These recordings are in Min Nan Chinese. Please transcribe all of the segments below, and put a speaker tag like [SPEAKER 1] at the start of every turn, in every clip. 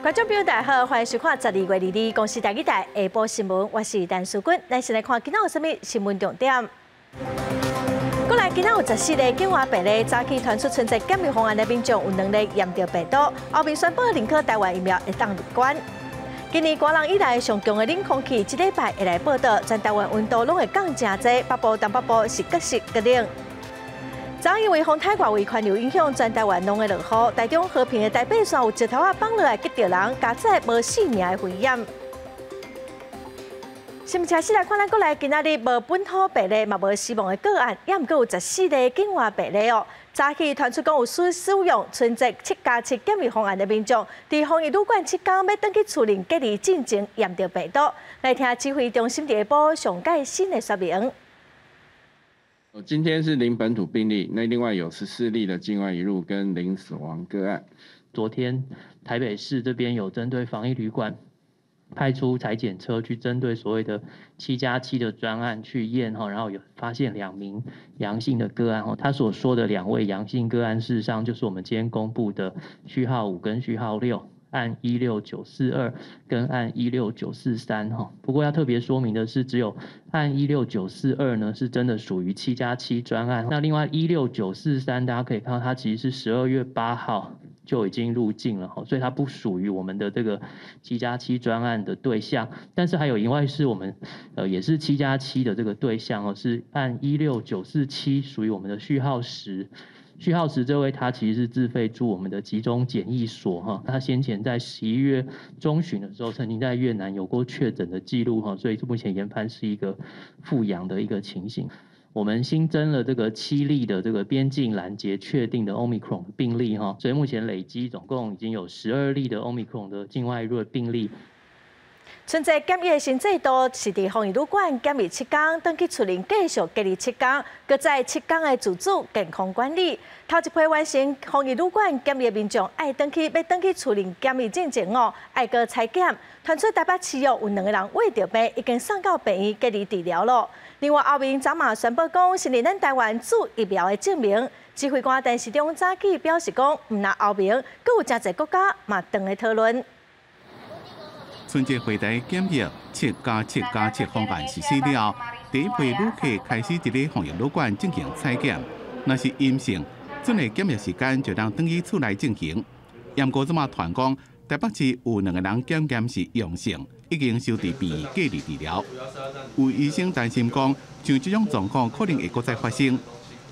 [SPEAKER 1] 觀眾朋友大家好，歡迎收看12月22日公視台語台下晡新聞，我是陳淑君。咱先來看今仔有啥物新聞重點。過來今仔有14例境外病例，早起傳出春節檢疫方案的民眾有兩例驗著病毒，歐盟宣布認可台灣疫苗會當入關。今年寒人以來上強的冷空氣，這禮拜會來報到，全台灣溫度攏會降誠濟，北部、東北部是閣濕閣冷。昨因為風颱外圍環流影響，全台灣攏會落雨。台中和平的台八線有石頭仔放落來擊著人，加載無性命的危險。新聞車來看，咱國內今仔日無本土病例，嘛無死亡的個案，也毋過有十四例境外病例哦。早起傳出講有使使用春節7加7檢疫方案的民眾，佇防疫旅館7工欲轉去厝內隔離進前驗著病毒。來聽指揮中心下晡上蓋新的說明。
[SPEAKER 2] 今天是零本土病例，那另外有14例的境外移入跟零死亡個案。
[SPEAKER 3] 昨天台北市這邊有針對防疫旅館派出採檢車去針對所謂的7加7的專案去驗哈，然後有發現兩名陽性的個案哈。他所說的兩位陽性個案，事實上就是我們今天公布的序號5跟序號6，案16942跟案16943哈。不過要特別說明的是，只有案16942呢是真的屬於7加7專案。那另外16943，大家可以看到它其實是12月8號就已經入境了哈，所以它不屬於我們的這個七加七專案的對象。但是還有一位是我們也是七加七的這個對象哦，是案16947，屬於我們的序號10。序號10這位，他其實是自費住我們的集中檢疫所哈。他先前在11月中旬的時候，曾經在越南有過確診的記錄哈，所以目前研判是一個復陽的一個情形。我們新增了這個7例的這個邊境攔截確定的 Omicron 病例哈，所以目前累積總共已經有12例的 Omicron 的境外入病例。
[SPEAKER 1] 春節檢疫的新制度是佇防疫旅館檢疫七工，轉去厝內繼續隔離七工，閣再七工的自主健康管理。頭一批完成防疫旅館檢疫的民眾，愛轉去欲轉去厝內檢疫進前哦，愛閣採檢。傳出台北市哦，有兩個人穢著病，已經送到病院隔離治療了。另外，歐盟昨嘛宣布講，承認咱台灣注疫苗的證明。指揮官陳時中早起表示講，毋但歐盟，閣有誠濟國家嘛當咧討論。
[SPEAKER 4] 春節回台檢疫7加7加7方案實施了，第一批旅客開始佇咧防疫旅館進行採檢，若是陰性，這個檢疫時間就通轉去厝內進行。毋過這馬傳講，台北市有兩個人檢驗是陽性，已經收佇病院隔離治療。有醫生擔心講，像這種狀況可能會閣再發生，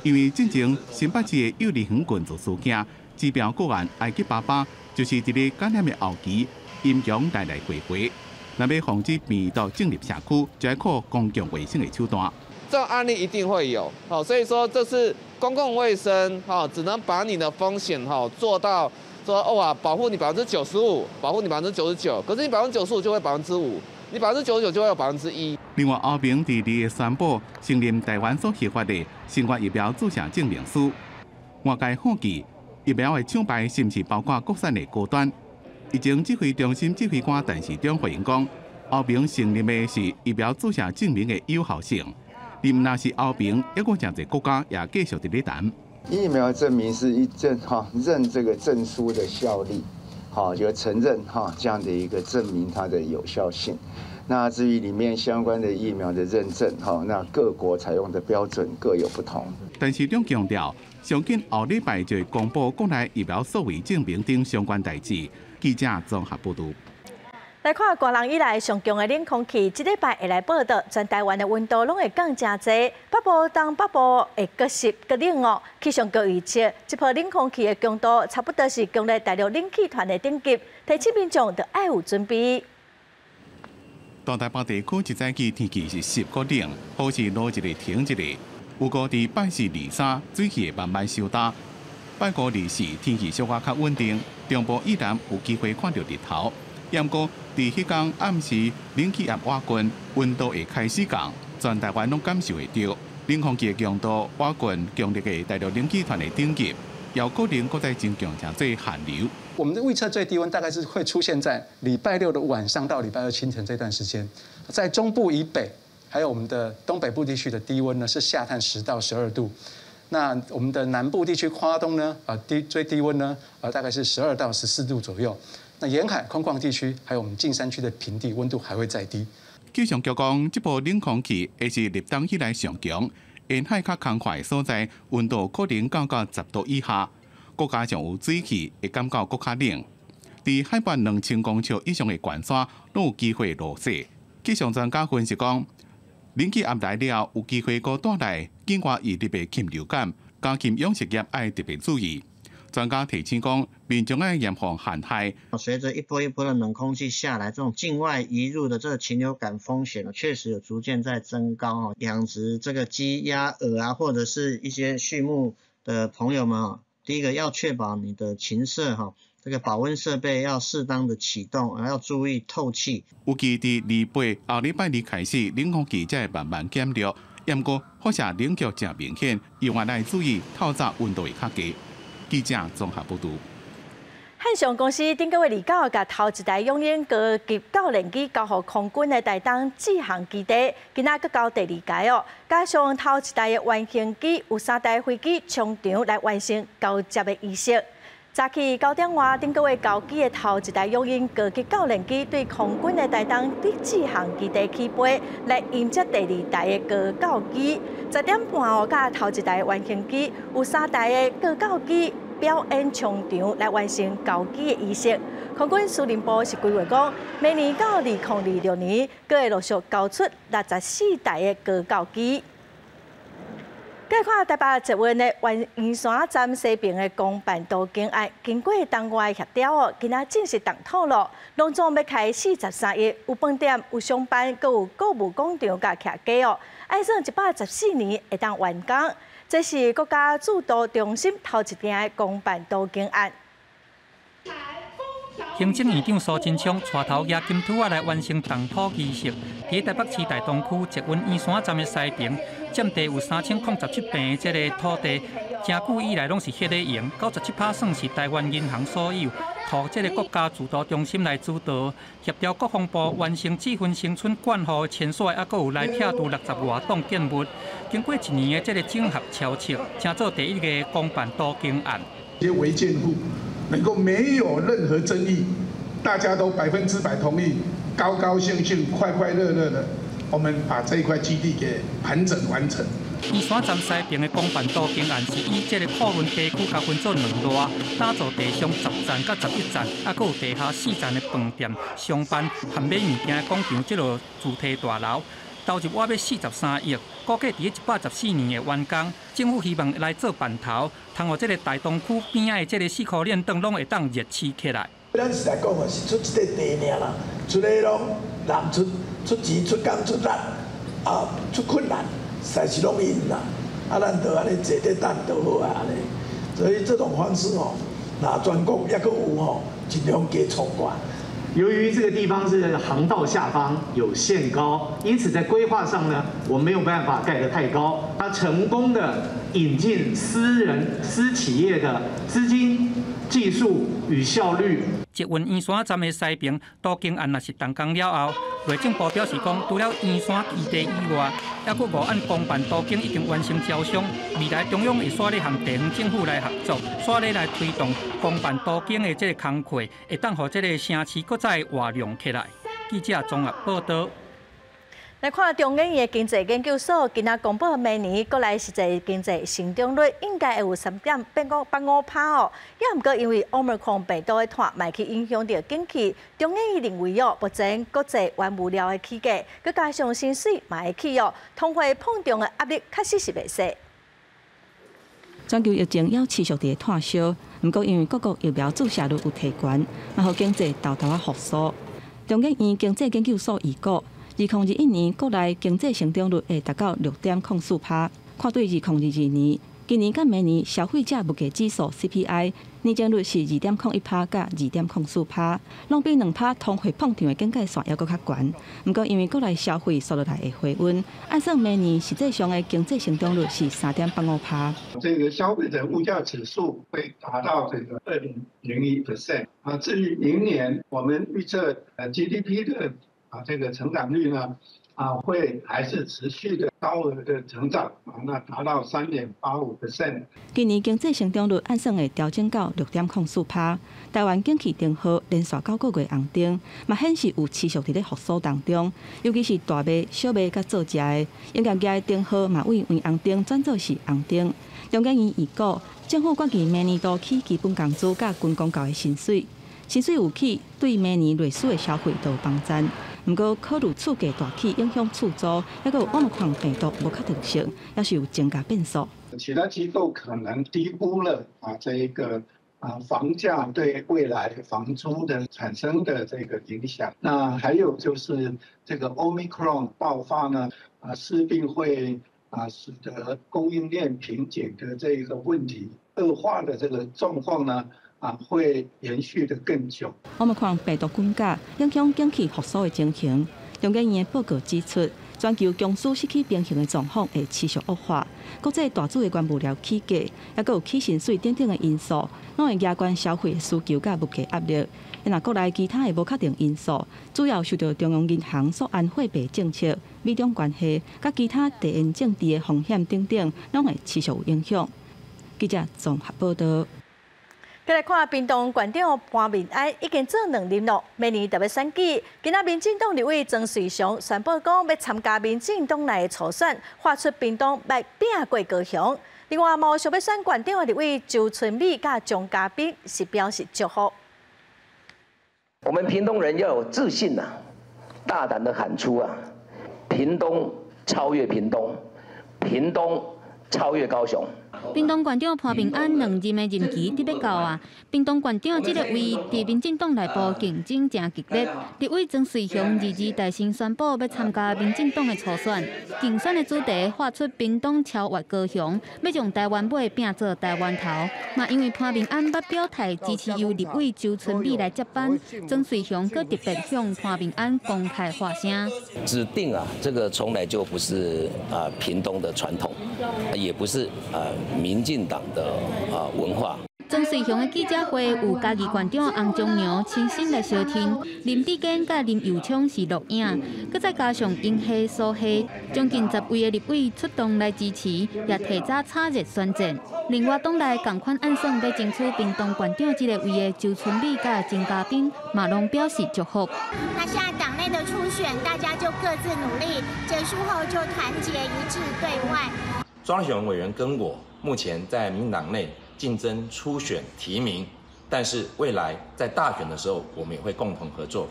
[SPEAKER 4] 因為進前新北市的幼兒園群組事件，治標個案埃及爸爸就是佇咧感染的後期，陰陽來來回回，若欲防止病毒進入社區，就愛靠公共衛生的手段。
[SPEAKER 5] 這種案例一定會有，好，所以說這是公共衛生，哈，只能把你的風險，哈，做到說，哦啊，保護你95%，保護你99%，可是你95%就會5%，你99%就會有1%。
[SPEAKER 4] 另外，歐盟佇二日宣布承認台灣所核發的新冠疫苗注射證明書。外界好奇疫苗的廠牌是毋是包括國產的高端？疫情指揮中心指揮官陳時中回應講，歐盟承認的是疫苗注射證明的有效性，而毋但是歐盟，猶閣誠濟國家也繼續佇咧談。
[SPEAKER 6] 疫苗證明是一證哈認這個證書的效力，好就承認哈這樣的一個證明它的有效性。那至於裡面相關的疫苗的認證，哈，那各國採用的標準各有不同。
[SPEAKER 4] 陳時中強調，上緊後禮拜就會公布國內疫苗數位證明等相關代誌。記者綜合報道。
[SPEAKER 1] 來看寒人以來上強的冷空氣，這禮拜會來報到，全台灣的溫度攏會降誠濟，北部、東北部會閣濕閣冷哦。氣象局預測，這波冷空氣的強度差不多是強烈大陸冷氣團的等級，提醒民眾著愛有準備。
[SPEAKER 4] 大台北地區這早起天氣是濕閣冷，雨是落一下停一下。不過佇拜四、二三，水汽會慢慢收焦。拜五、二四天氣小可較穩定，中部以南有機會看著日頭。毋過佇彼工暗時冷氣壓倚近，溫度會開始降，全台灣攏感受會著。冷空氣的強度倚近強烈的大陸冷氣團的等級，有可能閣再增強成做寒流。
[SPEAKER 7] 我們的預測最低溫大概是會出現在禮拜六的晚上到禮拜二清晨這段時間，在中部以北，還有我們的東北部地區的低溫呢是下探10到12度。那我們的南部地區花東呢，最低溫呢，大概是12到14度左右。那沿海空旷地區，還有我們近山區的平地，溫度還會再低。
[SPEAKER 4] 氣象局講，這波冷空氣會是立冬以來上強，沿海較空曠的所在，溫度可能降到10度以下，閣加上有水汽，會感覺閣較冷。佇海拔2000公尺以上的懸山，攏有機會落雪。氣象專家分析講，冷氣壓來了，有機會閣帶來境外移入的禽流感，家禽養殖業愛特別注意。專家提醒講，民眾愛嚴防寒害。
[SPEAKER 8] 隨着一波一波的冷空氣下來，這種境外移入的這個禽流感風險呢，確實有逐漸在增高哦。養殖這個雞鴨鵝啊，或者是一些畜牧的朋友們啊，第一個要確保你的禽舍哈，這個保溫設備要適當的啟動，要注意透氣。
[SPEAKER 4] 預計佇28，後禮拜二開始，冷空氣才會慢慢減弱，毋過輻射冷卻誠明顯，猶原愛注意透早溫度會較低。記者綜合報導。
[SPEAKER 1] 漢翔公司頂個月29，共頭一台雄鷹高級教練機交予空軍的台東志航基地，今仔閣交第二台哦，加上頭一台的原型機，有三台飛機衝場來完成交接的儀式。早起9點外，頂個月交機的頭一台雄鷹高級教練機對空軍的台東志航基地起飛，來迎接第二台的高教機。10點半哦，佮頭一台原型機，有三台的高教機表演衝場來完成交機的儀式。空軍司令部是規劃講，明年到2026年，閣會陸續交出64台的高教機。來看台北捷運的圓山站西爿的公辦都更案，經過當外協調哦，今仔正式動土咯。攏總欲開43億，有飯店、有商辦，閣有購物廣場佮徛家哦。按算114年會當完工，這是國家住都中心頭一件的公辦都更案。
[SPEAKER 9] 行政院長蘇貞昌帶頭舉金兔仔來完成動土儀式。佇台北市大東區捷運圓山站的西爿，佔地有3017坪的這个土地，誠久以來攏是歇咧用，97%算是台灣銀行所有，予這个國家住都中心來主導，協調國防部完成志奮新村管戶簽署，猶閣有來拆除60外棟建物。經過一年的這个整合敲策，成做第一个公辦都更案。
[SPEAKER 10] 這些違建戶能夠沒有任何爭議，大家都100%同意，高高興興、快快樂樂的，我們把這一塊基地給盤整完成。
[SPEAKER 9] 圓山站西爿的公辦都更案是以這个靠近地區共分做兩段，打造地上10層佮11層，猶閣有地下4層的飯店、商辦和買物件的廣場這落主體大樓。投入約欲43億，估計佇114年會完工。政府希望來做範頭，通予這个大東區邊仔的這个四箍連頓攏會當熱市起來。
[SPEAKER 11] 咱實在講哦，是出這塊地爾啦，出咧攏人出出錢出工出力，啊出困難，實在是攏𪜶啦。啊，咱就按呢坐佇等就好啊，按呢。所以這種方式哦，若全國猶閣有吼，盡量加創掛。
[SPEAKER 12] 由於這個地方是航道下方有限高，因此在規劃上呢，我們沒有辦法蓋得太高。它成功的引進私人私企業的資金、技術與效率。
[SPEAKER 9] 捷運圓山站的西爿都更案若是動工了後，內政部表示講，除了圓山基地以外，猶閣五案公辦都更已經完成招商，未來中央會煞咧和地方政府來合作，煞咧來推動公辦都更的這个工課，會當予這个城市閣再活亮起來。記者綜合報導。
[SPEAKER 1] 來看中研院的經濟研究所今仔公布明年國內實際經濟成長率應該會有3.85%哦。也毋過因為奧密克戎病毒的拖嘛去影響著景氣，中研院認為哦，目前國際原物料的起價，閣加上薪水嘛會起哦，通貨膨脹的壓力確實是袂細。
[SPEAKER 13] 全球疫情猶持續佇湠燒，毋過因為各國疫苗注射率有提懸，嘛予經濟沓沓仔復甦。中研院經濟研究所預估，2021年國內經濟成長率會達到6.04%，看對2022年，今年佮明年消費者物價指數 CPI 年增率是2.01%佮2.04%，攏比2%通貨膨脹的警戒線猶閣較懸。毋過因為國內消費紲落來會回溫，按算明年實際上的經濟成長率是3.85%。
[SPEAKER 14] 這個消費者物價指數會達到這個2.01% 啊。至於明年，我們預測GDP 的這個成長率呢，啊，會還是持續的高額的成長啊，那達到3.85%。
[SPEAKER 13] 今年經濟成長率按算會調整到6.04%。台灣景氣燈號連續九個月紅燈，嘛顯示有持續佇咧復甦當中。尤其是大賣、小賣佮做食的，營業額的燈號嘛對黃紅燈轉做是紅燈。中研院預估，政府決議明年度起基本工資佮軍公教的薪水，薪水有起，對明年類似的消費都有幫助。毋過考慮厝價大起影響厝租，抑閣有奧密克戎病毒無確定性，猶是有增加變數。
[SPEAKER 14] 其他機構可能低估了啊，這一個啊房價對未來房租的產生的這個影響。那還有就是這個 Omicron 爆發呢，啊勢必會啊使得供應鏈瓶頸的這個問題惡化的這個狀況呢，啊，會延續得更久。
[SPEAKER 13] 奧密克戎病毒滾價影響景氣復甦的情形。中研院的報告指出，全球供需失去平衡的狀況會持續惡化。國際大主的原物料起價，抑閣有起薪水等等的因素，攏會加懸消費的需求佮物價壓力。若國內其他的無確定因素，主要受著中央銀行所按貨幣政策、美中關係佮其他地緣政治的風險等等，攏會持續有影響。記者綜合報道。
[SPEAKER 1] 再來看屏東縣長潘孟安已經做兩任咯，明年就欲選舉。今仔民進黨立委曾瑞祥宣布講，欲參加民進黨內的初選，喊出屏東欲拚過高雄。另外，嘛有想欲選縣長的立委周春米佮張嘉賓是表示祝福。
[SPEAKER 15] 我們屏東人要有自信啊，大膽的喊出啊，屏東超越屏東，屏東超越高雄。
[SPEAKER 16] 屏東縣長潘孟安兩任的任期得欲到啊！屏東縣長這個位佇民進黨內部競爭誠激烈。立委曾瑞雄22大聲宣布欲參加民進黨的初選，競選的主題喊出屏東超越高雄，欲將台灣尾拚做台灣頭。嘛因為潘孟安捌表態支持由立委周春米來接班，曾瑞雄閣特別向潘孟安公開發聲。
[SPEAKER 15] 指定啊，這個從來就不是啊屏東的傳統，也不是啊民進黨的啊文化。
[SPEAKER 16] 曾瑞雄的記者會有嘉義縣長洪忠良親身來相聽，林智堅佮林右昌是錄影，閣再加上英系、蘇系，將近10位的立委出動來支持，也提早炒熱選戰。另外，黨內仝款按算欲爭取屏東縣長這個位的周春米佮曾嘉賓，嘛攏表示祝福。
[SPEAKER 17] 那現在黨內的初選，大家就各自努力，結束後就團結一致對外。
[SPEAKER 18] 莊瑞雄委員跟我目前在民進黨內競爭初選提名，但是未來在大選的時候，我們也會共同合作。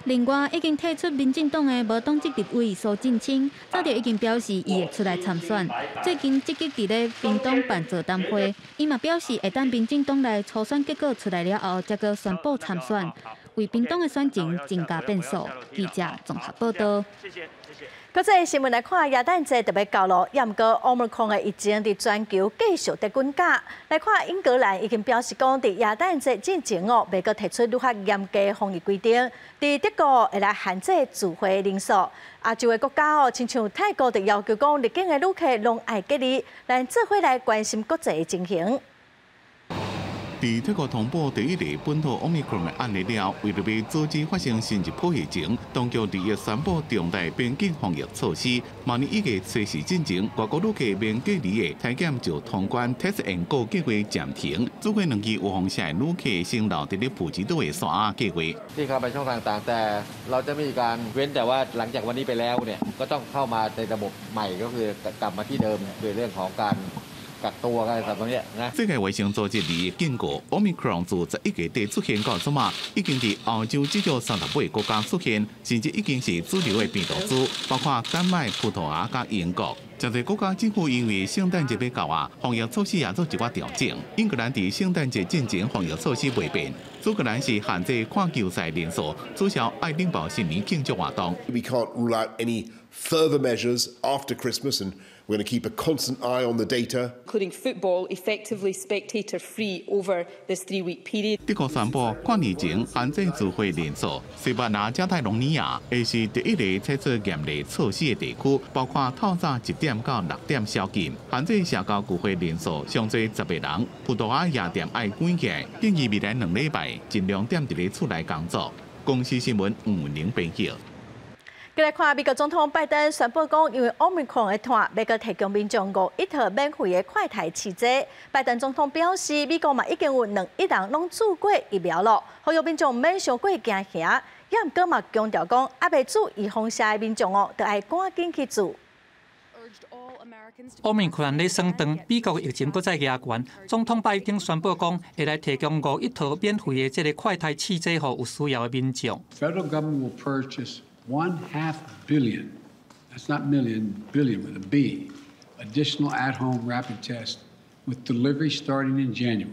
[SPEAKER 16] 另外，已經退出民進黨的無黨籍立委蘇震清，早就已經表示伊會出來參選。最近積極佇咧屏東辦座談會，伊嘛表示會等民進黨內初選結果出來了後，才閣宣布參選，為屏東的選情增加變數。記者綜合報道。
[SPEAKER 1] 謝謝，謝謝。國際新聞來看，耶誕節就欲到囉，猶毋過奧密克戎的疫情佇全球繼續佇滾價。來看英格蘭已經表示講，佇耶誕節進前哦，袂閣提出愈較嚴格防疫規定。佇德國會來限制聚會人數。亞洲的國家哦，親像泰國就要求講，入境的旅客攏愛隔離。咱做伙來關心國際的情形。
[SPEAKER 4] 佇泰國通報第一例本土奧密克戎的案例了，為著欲阻止發生新一波疫情，當局2日宣布重大邊境防疫措施。明年1月初四進前，外國旅客免隔離的採檢就通關 Test and Go 計劃暫停。主過兩支有風險的旅客先留佇咧普吉島的沙亞計劃。
[SPEAKER 5] ที่เข้าไปช่องทางต่างแต่เราจะมีการเว้นแต่ว่าหลังจากวันนี้ไปแล้วเนี่ยก็ต้องเข้ามาในระบบใหม่ก็คือกลับมาที่เดิมคือเรื่องของการกักตัวกันตรงนี้นะ
[SPEAKER 4] 世界衛生組織2日警告，奧密克戎自11月底出現到這馬，已經佇歐洲至少38個國家出現，甚至已經是主流的病毒株，包括丹麥、葡萄牙佮英國。誠濟國家政府因為聖誕節欲到啊，防疫措施也做一寡調整。英格蘭佇聖誕節進前防疫措施袂變，蘇格蘭是限制看球賽人數，取消愛丁堡新年慶祝活動。
[SPEAKER 19] We can't rule out any further measures after Christmas, and we're going to keep a constant eye on the data,
[SPEAKER 20] including football effectively spectator-free over this 3-week period.
[SPEAKER 4] 德國宣布，跨年前限制聚會人數。西班牙加泰隆尼亞會是第一個採取嚴厲措施的地區，包括透早1點到6點宵禁，限制社交聚會人數上濟10個人。葡萄牙夜店愛關起來，建議未來2禮拜盡量踮佇咧厝內工作。公視新聞吳寧編譯。
[SPEAKER 1] 來看美國總統拜登宣布講，因為 Omicron 的湠，欲閣提供民眾5億套免費的快篩試劑。拜登總統表示，美國嘛已經有2億人攏注過疫苗囉，呼籲民眾免傷過驚嚇。也毋過嘛強調講，猶未注預防射的民眾哦，著愛趕緊去注。
[SPEAKER 9] Omicron 咧升長，美國疫情閣再加懸。總統拜登宣布講，會來提供5億套免費的這个快篩試劑，予有需要的民眾。
[SPEAKER 21] Federal government will purchase one half billion, that's not million, billion with a B, additional at-home rapid tests with delivery starting in January.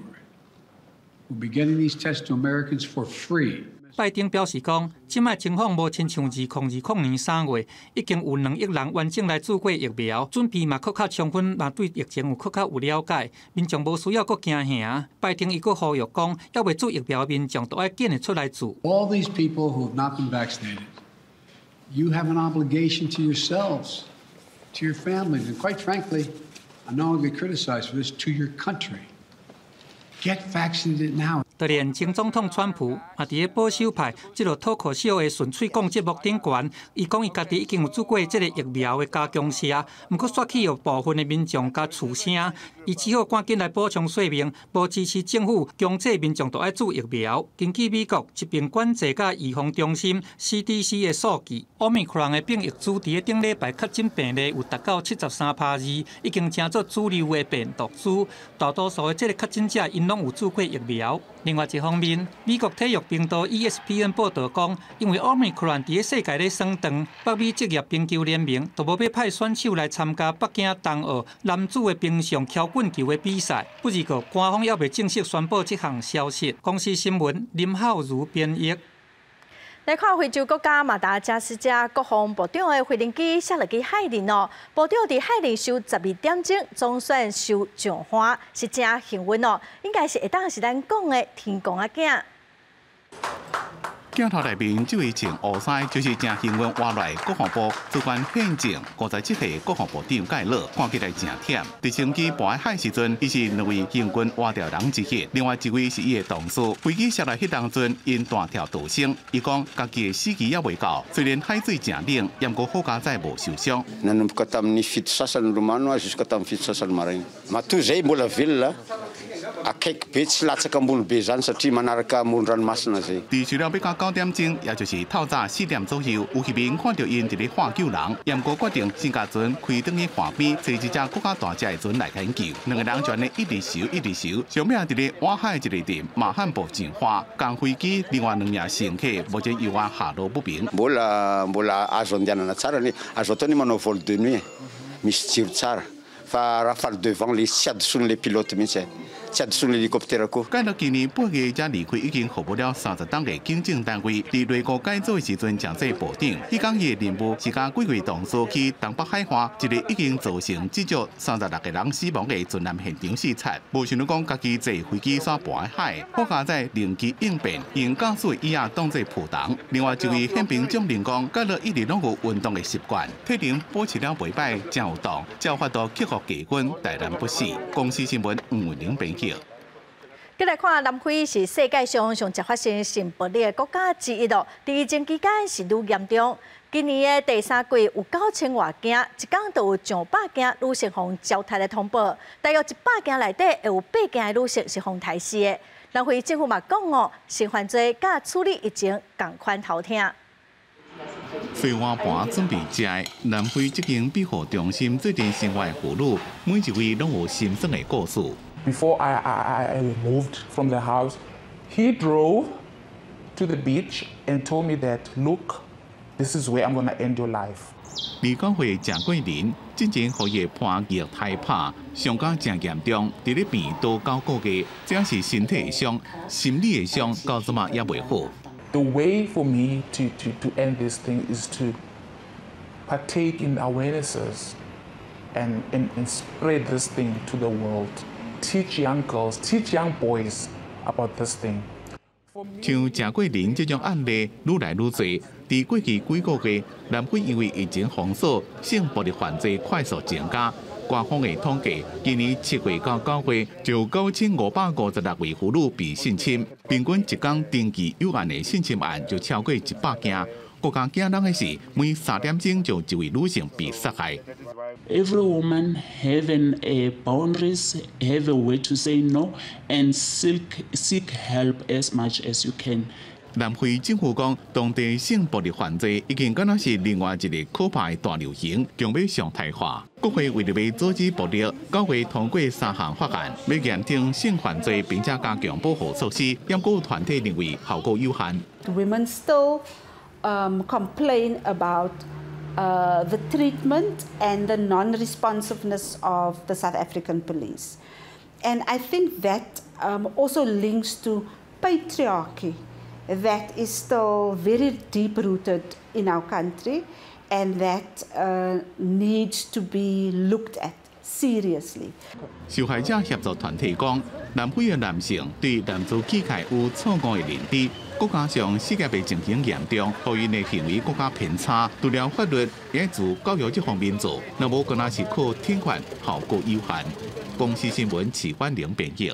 [SPEAKER 21] We'll be getting these tests to Americans for free.
[SPEAKER 9] 拜登表示講，這擺情況無親像2020年3月，已經有2億人完整來注過疫苗，準備嘛閣較充分，嘛對疫情有閣較有了解，民眾無需要閣驚嚇。拜登伊閣呼籲講，猶未注疫苗的民眾都愛緊的出來注。
[SPEAKER 21] All these people who have not been vaccinated, you have an obligation to yourselves, to your families, and quite frankly, I know I'll get criticized for this, to your country. Get vaccinated now.
[SPEAKER 9] 就連前總統川普嘛，佇咧保守派這个脫口秀的順喙講節目頂懸，伊講伊家己已經有注過這个疫苗的加強射，毋過煞去予部分的民眾共噓聲，伊只好趕緊來補充說明，無支持政府強制民眾都愛注疫苗。根據美國疾病管制佮預防中心 CDC 的數據，Omicron 的變異株佇咧頂禮拜確診病例有達到73%2，已經成做主流的病毒株。大多數的這个確診者，𪜶攏有注過疫苗。另外一方面，美國體育頻道 ESPN 報導講，因為 Omicron 佇咧世界咧升長，北美職業冰球聯盟都無欲派選手來參加北京冬奧男子的冰上蹺棍球的比賽。不過，官方猶未正式宣布這項消息。公視新聞林浩如編譯。
[SPEAKER 1] 來看非洲國家馬達加斯加國防部長的飛行機摔落去海裡哦，部長佇海裡游12點鐘，總算游上岸，是誠幸運哦，應該是會當是咱講的天公仔囝。
[SPEAKER 4] 鏡頭內面這位穿烏衫，就是誠幸運活來國防部主管憲政57歲國防部長蓋勒，看起來誠忝。直升機跋海時陣，伊是兩位幸運活著人之一，另外一位是伊的同事。飛機摔落彼當陣，𪜶彈跳逃生。伊講家己的死期猶未到，雖然海水誠冷，毋過好佳哉無受傷。
[SPEAKER 6] Nanomboka tamin'ny 7h30 nilomano jusqu'à tamin'ny 7h30 maraina. Matoa zay mbola velona akaiky be tsy latsaka ambony be zany satria manaraka amoron-dranomasina zay。
[SPEAKER 4] 佇除了欲到9點鐘，也就是透早4點左右，有漁民看著𪜶佇咧喝救人，毋過決定先共船開轉去岸邊，揣一隻閣較大隻的船來共𪜶救。兩个人就按呢一直游一直游，上尾佇咧外海一个鎮馬漢堡上岸，仝飛機另外兩名乘客目前猶原下落不明。
[SPEAKER 6] Mbola azo andehanana tsara ny azo atao ny manao vol de nuit misy jiro tsara fa rafale de vent le tsy adoson'le pilote mihitsy tsy adoson'le hélicoptère koa。
[SPEAKER 4] 蓋勒今年8月才離開已經服務了30冬的警政單位，佇內閣改組的時陣成做部長。彼工伊的任務是佮幾位同事去東北海岸一个已經造成至少36个人死亡的船難現場視察。無想到講家己坐飛機煞跋海，好佳哉靈機應變，用駕駛椅仔當做浮筒。另外一位憲兵將領講，蓋勒一直攏有運動的習慣，體能保持了袂䆀，誠有動，才有法度克服低溫，大難不死。公視新聞黃文玲編輯。
[SPEAKER 1] 閣來看南非是世界上上濟發生性暴力的國家之一咯。佇疫情期間是愈嚴重。今年的第三季有9000外件，一工就有上百件女性予糟蹋的通報，大約100件內底會有8件的女性是予刣死的。南非政府嘛講哦，性犯罪佮處理疫情仝款頭疼。
[SPEAKER 4] 洗碗盤準備食的南非這間庇護中心最近生活的婦女，每一位攏有心酸的故事。
[SPEAKER 22] Before I moved from the house, he drove to the beach and told me that, look, this is where I'm gonna end your life.
[SPEAKER 4] 29歲鄭桂林進前予伊的伴虐待拍，傷甲誠嚴重，佇咧病院都9個月，這是身體的傷、心理的傷，到這馬猶未好。
[SPEAKER 22] The way for me to end this thing is to partake in awarenesses and spread this thing to the world. Teach young girls, teach young boys about this thing.
[SPEAKER 4] 像鄭桂林這種案例愈來愈多，佇過去幾個月，南非因為疫情封鎖，性暴力犯罪快速增加。官方的統計，今年7月到9月就有9556位婦女被性侵，平均一工登記有案的性侵案就超過100件。閣較驚人的是，每3點鐘就一位女性被殺害。
[SPEAKER 2] Every woman having a boundaries, have a way to say no, and seek help as much as you can.
[SPEAKER 4] 南非政府講，當地性暴力犯罪已經敢若是另外一个可怕的大流行，將欲常態化。國會為著欲阻止暴力，9月通過三項法案，欲嚴懲性犯罪，並且加強保護措施。毋過團體認為效果有限。
[SPEAKER 3] Women still complain about the treatment and the non-responsiveness of the South African police. And I think that also links to patriarchy that is still very deep rooted in our country and that needs to be looked at seriously.
[SPEAKER 4] 受害者協助團體講，南非的男性對男子氣概有錯誤的認知，閣加上世界盃情形嚴重，予𪜶的行為閣較偏差。除了法律，也自教育這方面做，若無敢若是靠懲罰，效果有限。公視新聞徐婉玲編譯。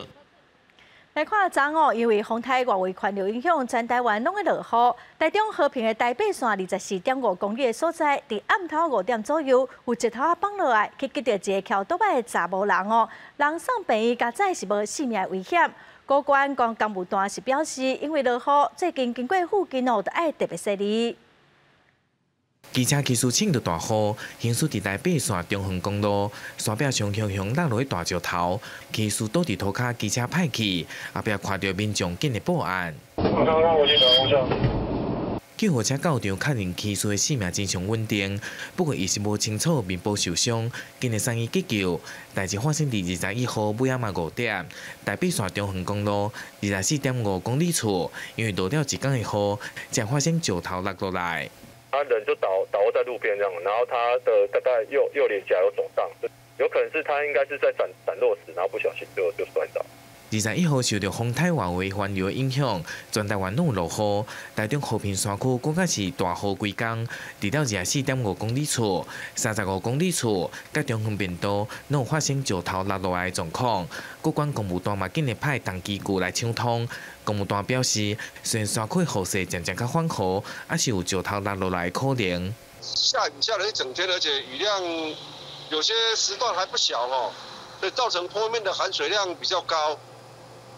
[SPEAKER 1] 來看昨昏，因為風颱外圍環流影響，全台灣攏咧落雨。台中和平的台八線24.5公里的所在，佇暗頭5點左右，有石頭仔放落來，去擊著一个騎倒擺的查某人哦，人送病院，佳哉是無性命危險。高官講公務單是表示，因為落雨，最近經過附近哦，著愛特別細膩。
[SPEAKER 23] 機車技師衝著大雨，行駛佇台八線中橫公路，山壁上雄雄落落去大石頭，機師倒佇塗跤，機車歹去，後壁看著民眾緊急報案。救護車到場確認機師的性命真相穩定，不過意識無清楚，面部受傷，緊急送醫急救。代誌發生佇21號尾暗仔5點，台八線中橫公路24.5公里處，因為落了一工的雨，才發生石頭落落來。
[SPEAKER 24] 他人就倒倒在路邊這樣，然後他的大概右臉頰有腫脹，有可能是他應該是在攢攢落石，然後不小心就摔倒。
[SPEAKER 23] 21號受著風颱外圍環流的影響，全台灣攏有落雨。台中和平山區閣較是大雨規工，除了24.5公里處、35公里處，佮中橫便道攏有發生石頭落落來的狀況。各管公務單嘛緊急派重機具來搶通。公務單表示，雖然山區雨勢漸漸較緩和，猶是有石頭落落來的可能。
[SPEAKER 25] 下雨下了一整天，而且雨量有些時段還不小哦，所以造成坡面的含水量比較高。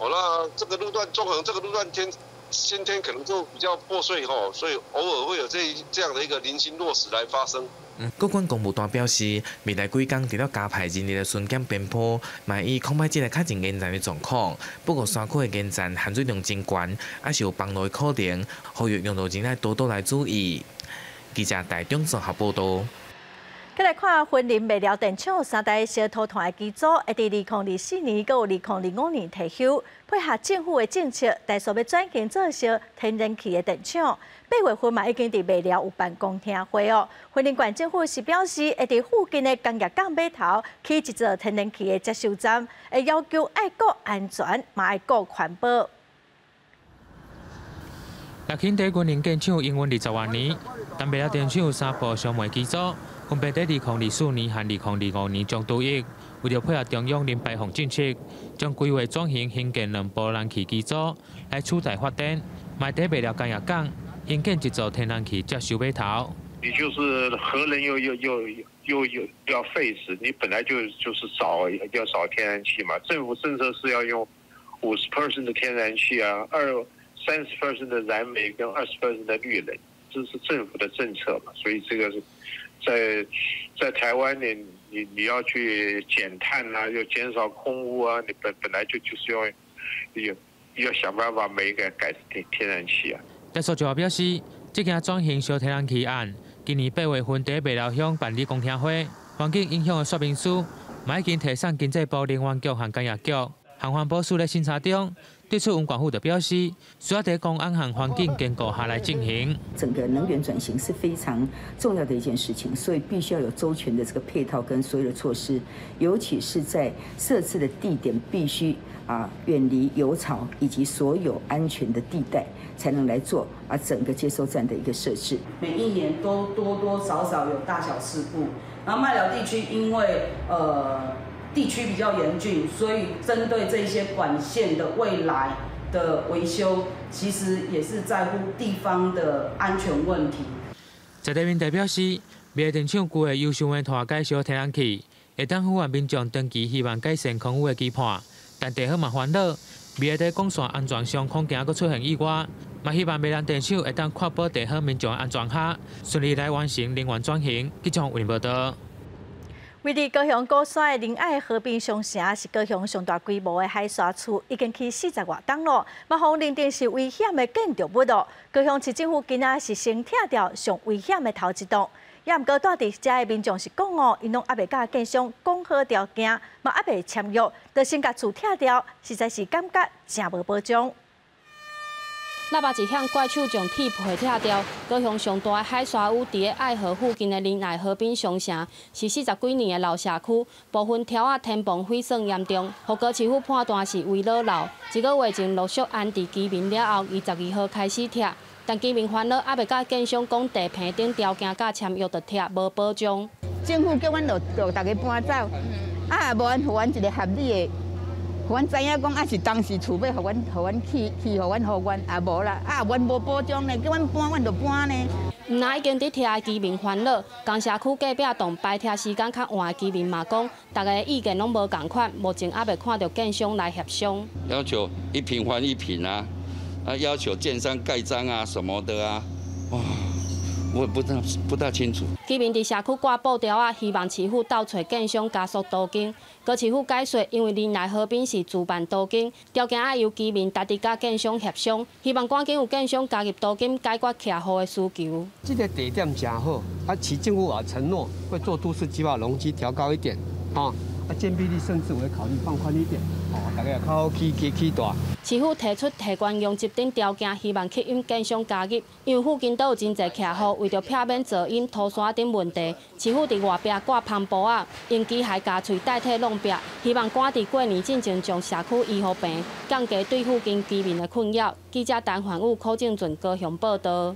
[SPEAKER 25] 哦，那這個路段中橫這個路段天先天可能就比較破碎吼，所以偶爾會有這樣的一個零星落石來發生。
[SPEAKER 23] 國管公務單表示，未來幾工除了加派人力來巡檢邊坡，嘛以恐怕這个較真嚴重的狀況。不過山區的岩層含水量真懸，猶是有崩落的可能，呼籲用路人愛多多來注意。記者台中綜合報導。
[SPEAKER 1] 閣來看雲林麥寮電廠三台燒塗炭的機組，會佇2024年、閣有2025年退休，配合政府的政策，台塑欲轉型做燒天然氣的電廠。8月份嘛已經佇麥寮有辦公聽會哦。雲林縣政府是表示，會佇附近的工業港碼頭起一座天然氣的接收站，會要求愛顧安全，嘛愛顧環保。
[SPEAKER 26] 六輕佇雲林建廠營運20外年，但麥寮電廠有三部燒煤機組，分別佇2024年和2025年將除役。為著配合中央零排放政策，將規劃轉型興建兩部燃氣機組來取代發電，嘛佇麥寮工業港興建一座天然氣接收碼頭。
[SPEAKER 27] 你就是核能又要廢死，你本來就是要找天然氣嘛。政府政策是要用50% 的天然氣啊，20-30% 的燃煤跟20% 的綠能，這是政府的政策嘛。所以這個是在台灣你要去減碳啊，要減少空污啊，你本來就是要想辦法每個改天然氣啊。
[SPEAKER 26] 台塑集團表示，這件轉型燒天然氣案，今年8月份佇麥寮鄉辦理公聽會，環境影響的說明書，嘛已經提送經濟部能源局和工業局，和環保署咧審查中。對此，文管府就表示，需要佇公安和環境兼顧下來進行。
[SPEAKER 28] 整個能源轉型是非常重要的一件事情，所以必須要有周全的這個配套跟所有的措施，尤其是在設置的地點必須遠離油槽以及所有安全的地帶，才能來做整個接收站的一個設置。
[SPEAKER 29] 每一年都多多少少有大小事故，然後麥寮地區因為地區比較嚴峻，所以針對這些管線的未來的維修，其實也是在乎地方的安全問題。
[SPEAKER 26] 在内面代表示，未来电厂旧的优秀的拖改烧天然气，会当符合民众长期希望改善空污的期盼。但地方嘛烦恼，未来伫管线安全上恐惊阁出现意外，嘛希望美兰电厂会当确保地方民众安全下，顺利来完成能源转型。记者为报道。
[SPEAKER 1] 位伫高雄鼓山的仁爱河滨商城是高雄上大规模的海沙厝，已经起40外栋咯，嘛予认定是危险的建筑物咯。高雄市政府今仔是先拆掉上危险的头一栋，也毋过住伫遮的民众是讲哦，𪜶拢犹未佮建商讲好条件，嘛犹未签约，就先共厝拆掉，实在是感觉真无保障。
[SPEAKER 7] 喇叭一响，怪手将铁皮拆掉。高雄上大的海沙屋，伫咧爱河附近的仁爱河滨商城，是40几年的老社区，部分柱仔天棚毁损严重，予高市府判断是危老楼。一个月前陆续安置居民了后，22号开始拆，但居民烦恼，犹未佮建商讲地坪等条件佮签约就拆，无保障。
[SPEAKER 8] 政府叫阮就逐家搬走，啊，无按予阮一个合理的。阮知影讲，啊是当时厝欲予阮，予阮去，去予阮予阮，也无啦，啊，阮无保障呢，叫阮搬，阮就搬呢。
[SPEAKER 7] 毋若已经伫拆的居民烦恼，仝社区隔壁栋排拆时间较晚的居民嘛讲，逐家意见拢无仝款，目前犹未看著建商来协商。
[SPEAKER 10] 要求一坪换一坪啊，啊，要求建商盖章啊什么的啊，哇。我也不大清楚。
[SPEAKER 7] 居民伫社区挂布条仔，希望市府斗揣建商加速都更。高市府解说，因为仁爱河滨是自办都更，条件爱由居民家己佮建商协商，希望赶紧有建商加入都更，解决徛户的需求。
[SPEAKER 11] 这个地点真好，啊，市政府也承诺会做都市计划，容积调高一点，啊，建蔽率甚至会考虑放宽一点，哦，大家也较好起起起大。
[SPEAKER 7] 市府提出提悬容积等条件，希望吸引建商加入，因为附近都有真济徛户，为著避免噪音、土山等问题，市府伫外壁挂帆布仔，用机械加喙代替弄壁，希望赶伫过年进前将社区医护病降低对附近居民的困扰。记者陈焕武、柯正俊高雄报道。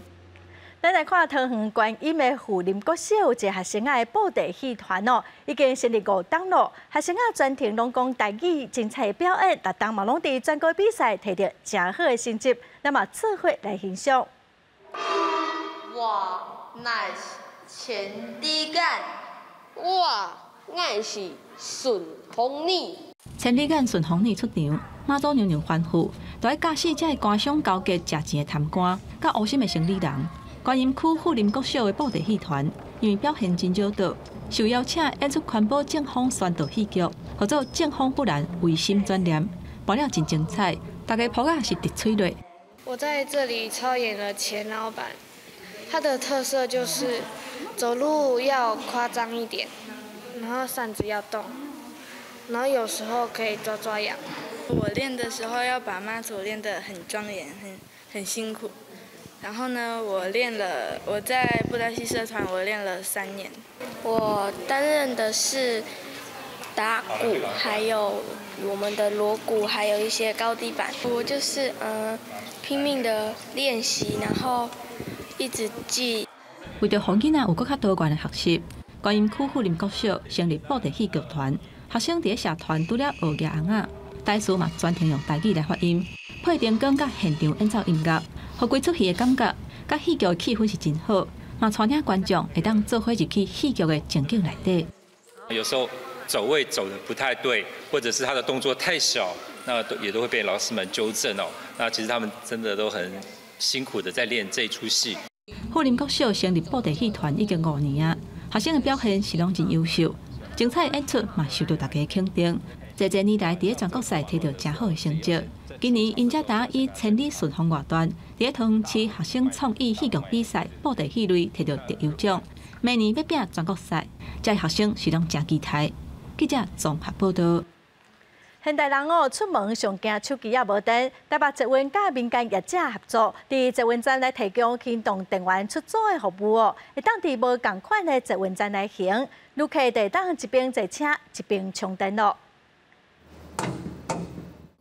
[SPEAKER 1] 咱来看桃园观音的富林国小有一个学生仔的布袋戏团哦，已经成立5冬咯。学生仔全程拢讲台语，精彩的表演，逐冬嘛拢伫全国比赛摕著诚好的成绩。那么做伙来欣赏。
[SPEAKER 12] 我乃是千里眼，我乃是顺风耳。
[SPEAKER 13] 千里眼顺风耳出场，妈祖娘娘欢呼，就爱教死这个官商勾结食钱的贪官，佮乌心的生理人。观音区富林国小的布袋戏团，因为表现真少到，受邀请演出环保正风宣导戏剧，号做《正风不难，唯心转念》，播了真精彩，大家抱仔是直催泪。
[SPEAKER 14] 我在这里操演了钱老板，他的特色就是走路要夸张一点，然后扇子要动，然后有时候可以抓抓痒。
[SPEAKER 15] 我练的时候要把妈祖练得很庄严，很辛苦。然后呢，我在布袋戏社团，我练了3年。
[SPEAKER 17] 我担任的是打鼓，还有我们的锣鼓，还有一些高低板。我就是拼命的练习，然后一直记。
[SPEAKER 13] 为著予囡仔有阁较多元的学习，观音区富林国小成立布袋戏剧团，学生伫咧社团除了学举尪仔，台词嘛全程用台语来发音，配灯光佮现场演奏音乐。予规出戏的感觉，佮戏剧的气氛是真好，嘛带领观众会当做伙入去戏剧的情景内底。
[SPEAKER 30] 有时候走位走得不太对，或者是他的动作太小，那都也都会被老师们纠正哦。那其实他们真的都很辛苦的在练这出戏。
[SPEAKER 13] 富林国小成立布袋戏团已经5年啊，学生的表现是拢真优秀，精彩的演出嘛受到大家肯定。济济年来，伫咧全国赛摕到诚好的成绩。今年，𪜶才当以千里顺风乐团，伫咧桃园市学生创意戏剧比赛布袋戏类摕到特优奖。明年欲拼全国赛，这学生是拢诚期待。记者综合报道。
[SPEAKER 1] 现代人哦，出门上惊手机仔无电。台北捷运佮民间业者合作，伫捷运站来提供行动电源出租的服务哦，会当伫无仝款的捷运站来行，旅客会当一边坐车一边充电咯。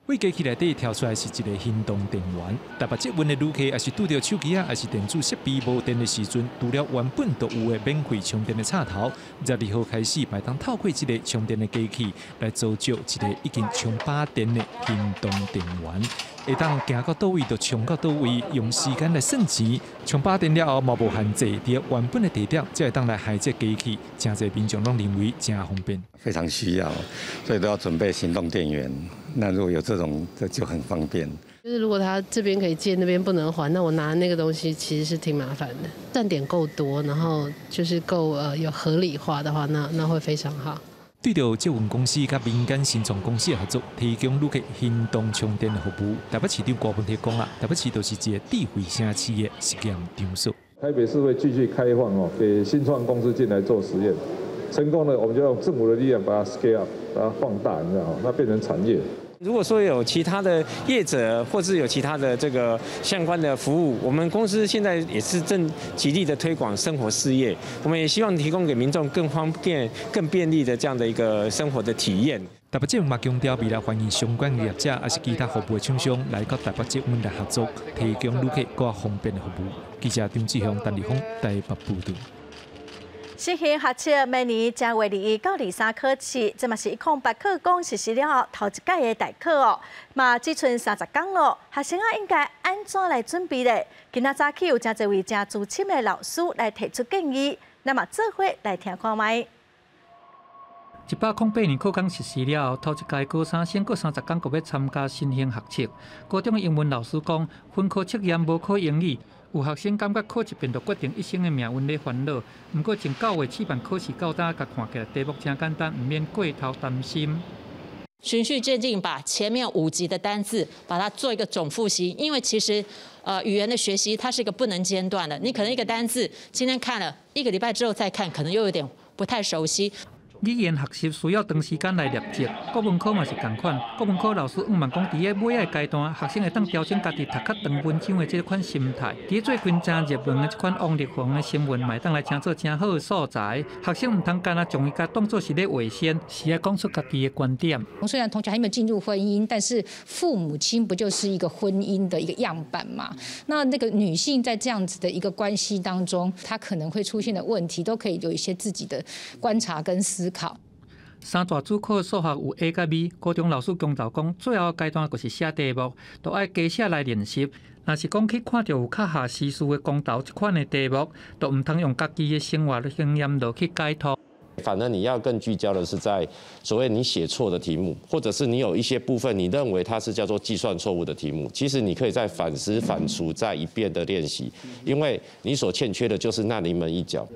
[SPEAKER 31] 对机器内底跳出来是一个行动电源。台北捷运的旅客，也是拄著手机仔，抑是电子设备无电的时阵，除了原本就有的免费充电的插头，12号开始，会当透过这个充电的机器来租借一个已经充饱电的行动电源。會當行到佗位就衝到佗位，用時間來算錢。充飽電了後，嘛無限制，佇原本的地點才會當來還這機器，誠濟民眾攏認為誠方便。
[SPEAKER 2] 非常需要，所以都要準備行動電源。那如果有這種，這就很方便。
[SPEAKER 3] 就是如果他這邊可以借，那邊不能還，那我拿那個東西其實是挺麻煩的。站點夠多，然後就是夠有合理化的話，那會非常好。
[SPEAKER 31] 對著捷運公司佮民間新創公司合作，提供旅客行動充電的服務。台北市長郭文鐵講啊，台北市就是一個智慧城市的實驗場所。
[SPEAKER 5] 台北市會繼續開放哦，給新創公司進來做實驗，成功了，我們就用政府的力量把它 scale up，把它放大，你知道嗎？那變成產業。
[SPEAKER 6] 如果說有其他的業者，或是有其他的這個相關的服務，我們公司現在也是正極力的推廣生活事業，我們也希望提供給民眾更方便、更便利的這樣的一個生活的體驗。
[SPEAKER 31] 台北捷運嘛強調，未來歡迎相關業者，抑是其他服務廠商來佮台北捷運來合作，提供旅客閣較方便的服務。記者張志雄、陳立峰台北報導。
[SPEAKER 1] 新興學測明年正月21到23考試，這嘛是108課綱實施了後頭一屆的大考哦，嘛只賰30工咯。學生啊應該按怎來準備咧？今仔早起有誠濟位誠資深的老師來提出建議，咱嘛做伙來聽看覓。
[SPEAKER 9] 108年課綱實施了後，頭一屆高三生閣30工閣欲參加新興學測。高中英文老師講，分科測驗無考英語。有學生感覺考一遍就決定一生的命運咧煩惱。毋過從9月試辦考試到今，共看起來題目誠簡單，毋免過頭擔心。
[SPEAKER 16] 循序漸進，把前面5級的單字把它做一個總複習，因為其實，語言的學習它是一個不能間斷的。你可能一個單字今天看了一個禮拜之後再看，可能又有點不太熟悉。
[SPEAKER 9] 語言學習需要長時間來累積，國文科嘛是仝款。國文科老師向望講，佇咧尾仔階段，學生會當調整家己讀較長文章的這款心態。佇最近誠熱門的這款王力宏的新聞，嘛會當來成做誠好的素材。學生毋通干焦將伊共當做是咧畫線，是愛講出家己的觀點。
[SPEAKER 18] 雖然同學還沒有進入婚姻，但是父母親不就是一個婚姻的一個樣板嘛？那個女性在這樣子的一個關係當中，她可能會出現的問題，都可以有一些自己的觀察跟思考。
[SPEAKER 9] 三大主考數學有 A 佮 B，高中老師強調講，最後階段就是寫題目，都愛加寫來練習。若是講去看著有較合時事的公投這款的題目，就毋通用家己的生活經驗落去解脫。
[SPEAKER 19] 反而你要更聚焦的是在所謂你寫錯的題目，或者是你有一些部分你認為它是叫做計算錯誤的題目，其實你可以再反思、反芻、再一遍的練習，因為你所欠缺的就是那臨門一腳。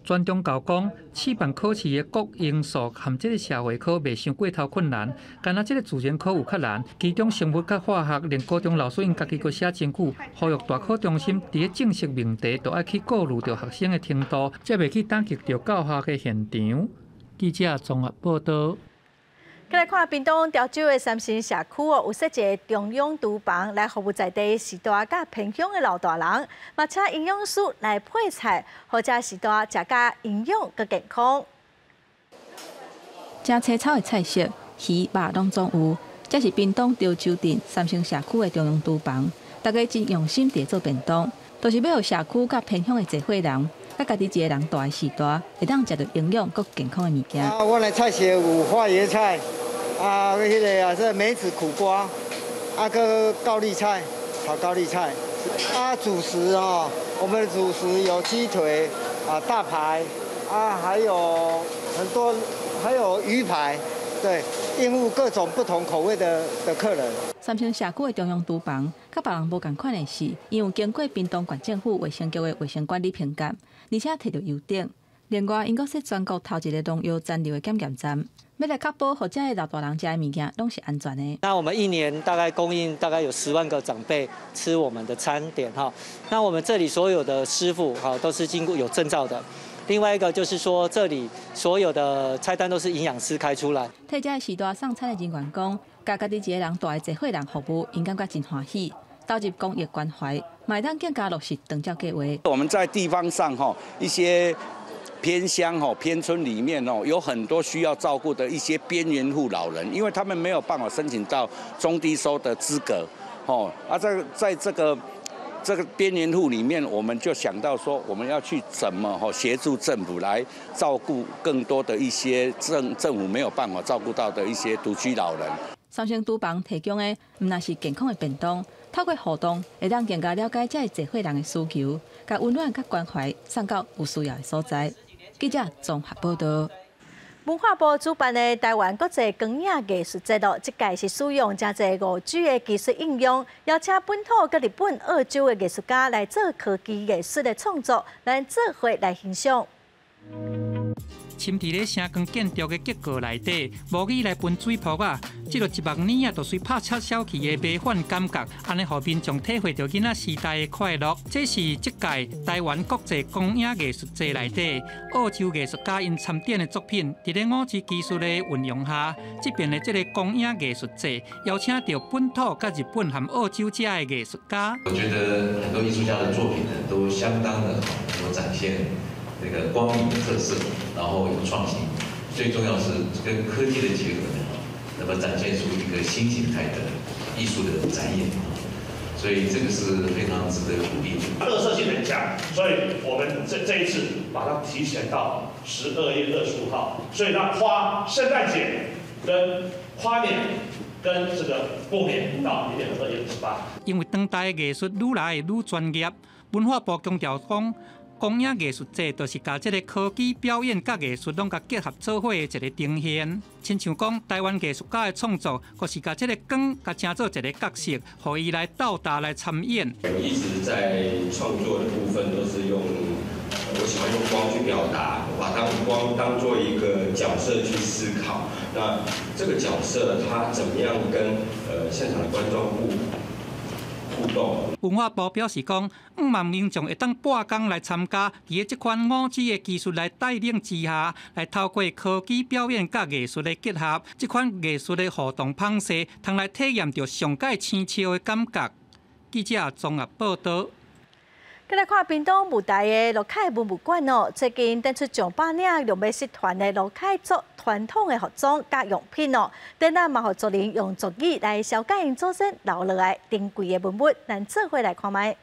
[SPEAKER 9] 全中教講，試辦考試的國英數含這个社會科袂傷過頭困難，干焦這个自然科有較難。其中生物佮化學，連高中老師𪜶家己閣寫真久，呼籲大考中心佇咧正式命題都愛去顧慮著學生的程度，才袂去打擊著教學的現場。記者綜合報導。
[SPEAKER 1] 來看屏東潮州的三星社區哦，有設一个中央廚房來服務在地序大佮偏鄉的老大人，嘛請營養師來配菜，予遮序大食較營養閣健康。
[SPEAKER 13] 誠青草的菜色，魚肉攏總有。這是屏東潮州鎮三星社區的中央廚房，大家真用心佇做便當，就是欲予社區佮偏鄉的濟歲人，佮家己一个人蹛的序大，會當食著營養閣健康的物件。
[SPEAKER 20] 啊，阮的菜色有花椰菜。啊，彼个啊，這梅子苦瓜，啊，閣高麗菜，炒高麗菜。啊，主食哦，我們的主食有雞腿，啊，大排，啊，還有很多，還有魚排，對，應付各種不同口味的客人。
[SPEAKER 13] 三星社區的中央廚房，佮別人無仝款的是，𪜶有經過屏東縣政府衛生局的衛生管理評鑑，而且摕著優等。另外，𪜶閣設全國頭一个農藥殘留的檢驗站，欲來確保予遮的老大人食的物件攏是安全的。
[SPEAKER 21] 那我們一年大概供應大概有10萬個長輩吃我們的餐點哈。那我們這裡所有的師傅哈都是經過有證照的。另外一個就是說，這裡所有的菜單都是營養師開出來。
[SPEAKER 13] 替遮序大送餐的人員講，共家己一个人蹛的濟歲人服務，𪜶感覺真歡喜。投入公益關懷，嘛會當更加落實長照計畫。
[SPEAKER 22] 我們在地方上哈一些偏鄉吼偏村裡面哦，有很多需要照顧的一些邊緣戶老人，因為他們沒有辦法申請到中低收的資格，吼啊，在這個邊緣戶裡面，我們就想到說，我們要去怎麼吼協助政府來照顧更多的一些政府沒有辦法照顧到的一些獨居老人。
[SPEAKER 13] 三星廚房提供的毋但是健康的便當，透過互動，會當更加了解這个濟歲人的需求，共溫暖佮關懷送到有需要的所在。記者綜合報道。
[SPEAKER 1] 文化部主辦的台灣國際光影藝術節咯，這屆是使用誠濟5G 的技術應用，邀請本土佮日本、澳洲的藝術家來做科技藝術的創作，咱做伙來欣賞。
[SPEAKER 9] 深佇咧聲光建築的結構內底，模擬來噴水泡仔，這个一目耳仔就隨拍插消去的迷幻感覺，按呢予民眾體會著囡仔時代的快樂。這是這屆台灣國際光影藝術節內底，澳洲藝術家𪜶參展的作品，佇咧5G 技術的運用下，這爿的這个光影藝術節邀請著本土佮日本和澳洲遮的藝術家。
[SPEAKER 4] 我覺得很多藝術家的作品呢，都相當的好，有展現這個光影的特色，然後有創新，最重要是跟科技的結合呢，那麼展現出一個新形態的藝術的展演，所以這個是非常值得鼓勵的。
[SPEAKER 8] 特色性很強，所以我們這一次把它提前到12月25號，所以它跨聖誕節跟跨年跟這個過年到明年的2月28。
[SPEAKER 9] 因為當代藝術愈來愈專業，文化部強調講，光影藝術節就是共這个科技表演佮藝術攏共結合做伙的一个呈現。親像講，台灣藝術家的創作，閣是共這个光共成做一个角色，予伊來鬥搭來參演。
[SPEAKER 30] 我一直在創作的部分都是用，我喜歡用光去表達，我把當光當做一個角色去思考。那這個角色他怎麼樣跟現場的觀眾互動。
[SPEAKER 9] 文化部表示講，向望民眾會當半工來參加，佇咧這款5G 的技術來帶領之下，來透過科技表演佮藝術的結合，這款藝術的互動方式，通來體驗著上蓋生笑的感覺。記者綜合報道。
[SPEAKER 1] 閣來看屏東霧台的魯凱文物館哦，最近展出上百領龍馬集團的魯凱族傳統的服裝佮用品哦，展覽嘛，予族人用族語來紹介𪜶祖先留落來珍貴的文物，咱做伙來看覓。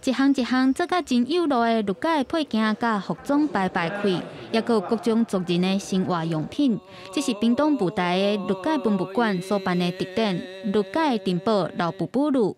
[SPEAKER 31] 一項一項做甲真有路的魯凱配件佮服裝排排開，抑閣有各種族人的生活用品。這是屏東霧台的魯凱文物館所辦的特展《魯凱珍寶老布布魯》。